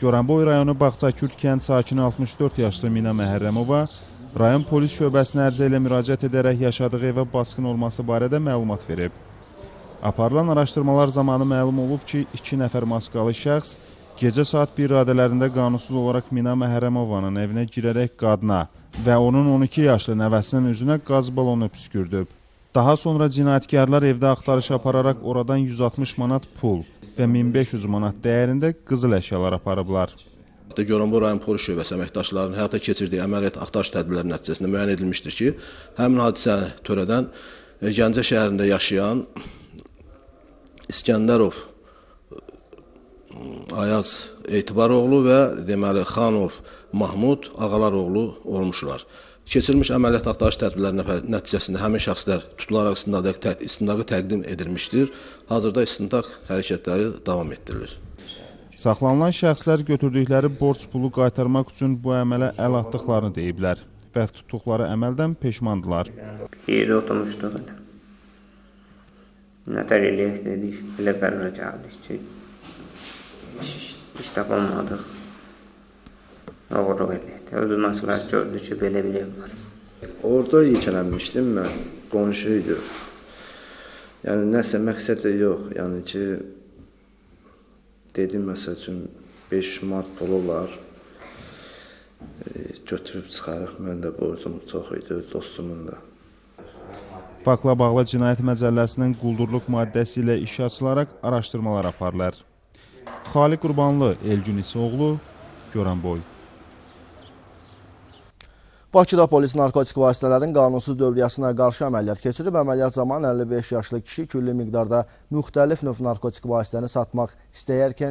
Goranboy rayonu Bağçakürd kənd sakini 64 yaşlı Mina Məhərrəmova rayon polis şöbəsinə ərizə ilə müraciət edərək yaşadığı evə basqın olması barədə məlumat verib. Aparılan araşdırmalar zamanı məlum olub ki, 2 nəfər maskalı şəxs gecə saat 1 radələrində qanunsuz olaraq Mina Məhərrəmovanın evinə girərək qadına və onun 12 yaşlı nəvəsinin üzünə qaz balonu püskürdüb. Daha sonra cinayətkarlar evdə axtarış apararaq oradan 160 manat pul və 1500 manat dəyərində qızıl əşyalar aparıblar. Goranboy rayon polis şöbəsi əməkdaşlarının həyata keçirdiyi əməliyyat axtarış tədbirləri nəticəsində müəyyən edilmişdir ki, həmin hadisəni törədən Gəncə şəhərində yaşayan İskəndərov Ayaz Etibaroğlu və deməli Xanov Mahmud Ağalaroğlu olmuşlar. Keçirilmiş əməliyyat axtarış tədbirləri nəticəsində həmin şəxslər tutularaq istintaqı təqdim edilmişdir. Hazırda istintaq hərəkətləri davam etdirilir. Saxlanılan şəxslər götürdükləri borc pulu qaytarmaq üçün bu əmələ əl atdıqlarını deyiblər və tutduqları əməldən peşmandılar. Bir yerdə oturmuşduq. Nətər eləyək dedik, elə qərara gəldik ki, iş tapamadıq. Oğurluq eləyək. Öldürməçilər gördü ki, belə bir ev var. Orada yekələnmişdim mən, qonşu idi. Yəni, nəsə məqsəd də yox. Yəni ki, dedim, məsəl üçün, 500 manat pulu olar, götürüb çıxarıq. Mən də borcum çox idi, dostumun da. Faktla bağlı Cinayət Məcəlləsinin quldurluq maddəsi ilə iş açılaraq araşdırmalar aparılır. Xaliq Qurbanlı, Elgün İsoğlu, Goranboy. Bakıda polis narkotik vasitələrin qanunsuz dövriyyəsinə qarşı əməliyyat keçirib. Əməliyyat zamanı 55 yaşlı kişi külli miqdarda müxtəlif növ narkotik vasitəni satmaq istəyərkən